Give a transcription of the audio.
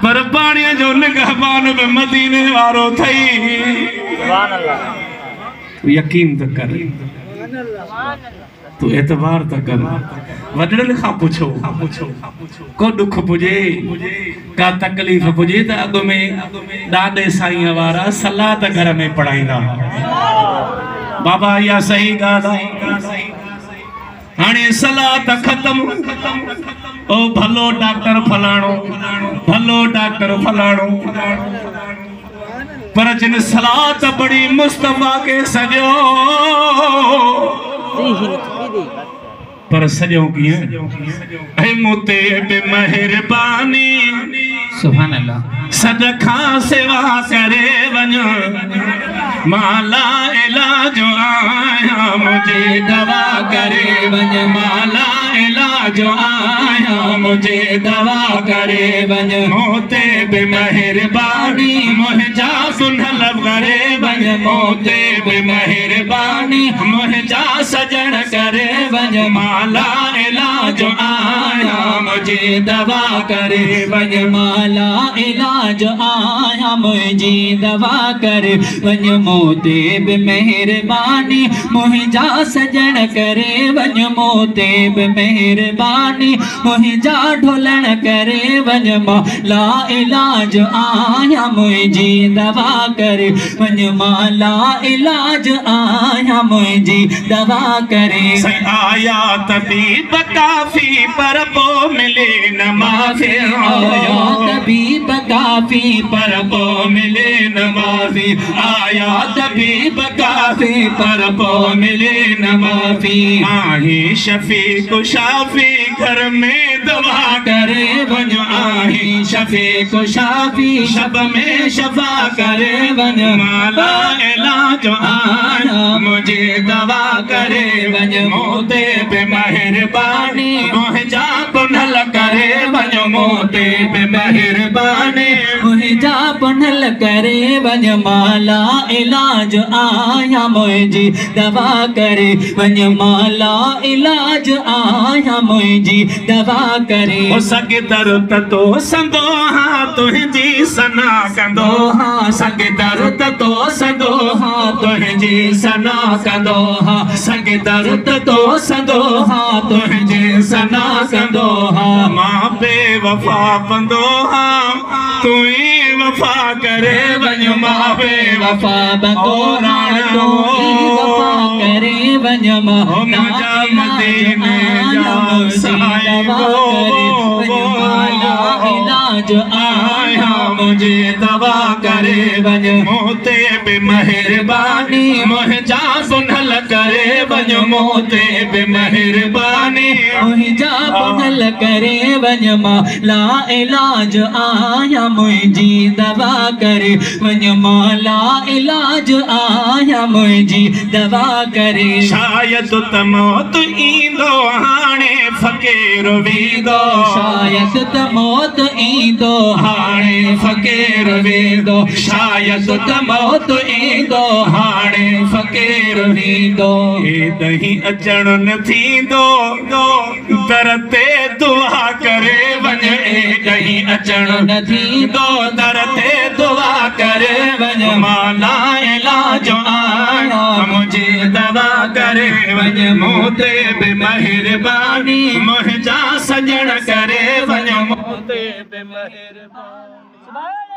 पर पाणीअ जो निगहबान बि मदीने वारो अथई। सुभान अल्लाह। तूं यकीन त कर, तूं एतबार त कर। वॾड़नि खां पुछो, को ॾुख पुॼे, का तकलीफ़ पुॼे त अॻु में ॾाॾे साईं वारा सलाह त घर में पढ़ाईंदा हुआ। बाबा इहा सही ॻाल्हि आहे। हाणे सलाह त ख़तमु। ओ भलो डॉक्टर फलाणो, भलो डॉक्टर फलाणो, पर जिन सलाह त पढ़ी मुस्तफ़ा खे सॼो, पर सॼो कीअं? ऐं मूं ते बि महिरबानी, सुभान अल्लाह, सद खां सेवा करे वञ, मां ला इलाज आहियां मुंहिंजी दवा करे वञ, मां ला इलाज आहियां मुंहिंजी दवा करे वञ, मूं ते बि महिरबानी मुंहिंजा सुनल करे वञ, मूं ते बि महिरबानी मुंहिंजा सजण करे वञ, मां ला इलाज आहियां मुंहिंजी दवा करे वञ, मां ला इलाज आहियां मुंहिंजी दवा करे वञ, मूं ते बि महिरबानी मुंहिंजा सजण करे वञ, मूं ते बि महिरबानी मुंहिंजा ढोलण करे वञ, मां ला इलाज आहियां मुंहिंजी दवा करे वञ, मां ला इलाज आहियां मुंहिंजी दवा करे। आया तबीब काफ़ी पर पो मिले न माफ़ी, आया तबीब काफ़ी पर पो मिले न माफ़ी, आया तबीब काफ़ी पर पो मिले न माफ़ी, आहे शफ़ीक शाफ़ी घर में दवा करे वञ, आहे शफ़ीक शाफ़ी शब में शफ़ा करे वञ, माला इलाज आहियां मुंहिंजी दवा करे वञ, मूं ते बि महिरबानी मुंहिंजा पुनल करे वञ, मूं ते बि महिरबानी मुंहिंजा पुनल करे वञ, माला इलाज आहियां मुंहिंजी दवा करे वञ, माला इलाज आहियां मुंहिंजी दवा करे। ओ सॻे दर त तो संदो हा तुंहिंजी सना कंदो हा, सॻे दर त तो संदो हा तुंहिंजी सना कंदो हा, सॻे दर त तो संदो हा तुंहिंजी सना कंदो हा, मां बेवफा बंदो हा तूं ई वफ़ा करे वञ, मां बेवफा बंदो हा तूं ई वफ़ा करे वञ, मां मुंहिंजा मदीने जा साहिब माला इलाज आहियां मुंहिंजी दवा करे वञ, मूं ते बि महिरबानी मुंहिंजा सुनल करे वञ, मूं ते बि महिरबानी मुंहिंजा पुनल करे वञ, मां ला इलाज आहियां मुंहिंजी दवा करे वञ, मां ला इलाज आहियां मुंहिंजी दवा करे। शायदि त मौत ईंदो हाणे फ़क़ीर वेंदो, शायदि त मौत ईंदो हाणे फ़क़ीर वेंदो, शायदि त मौत ईंदो हाणे फ़क़ीर वेंदो, हेॾां अचणु न थींदो दर ते दुआ करे वञ, हेॾां अचणु न थींदो दर ते दुआ करे वञ, मां ला इलाज आहियां मुंहिंजी दवा करे वञ, मूं ते बि महिरबानी मुंहिंजा सजण करे वञ, मूं ते बि महिरबानी।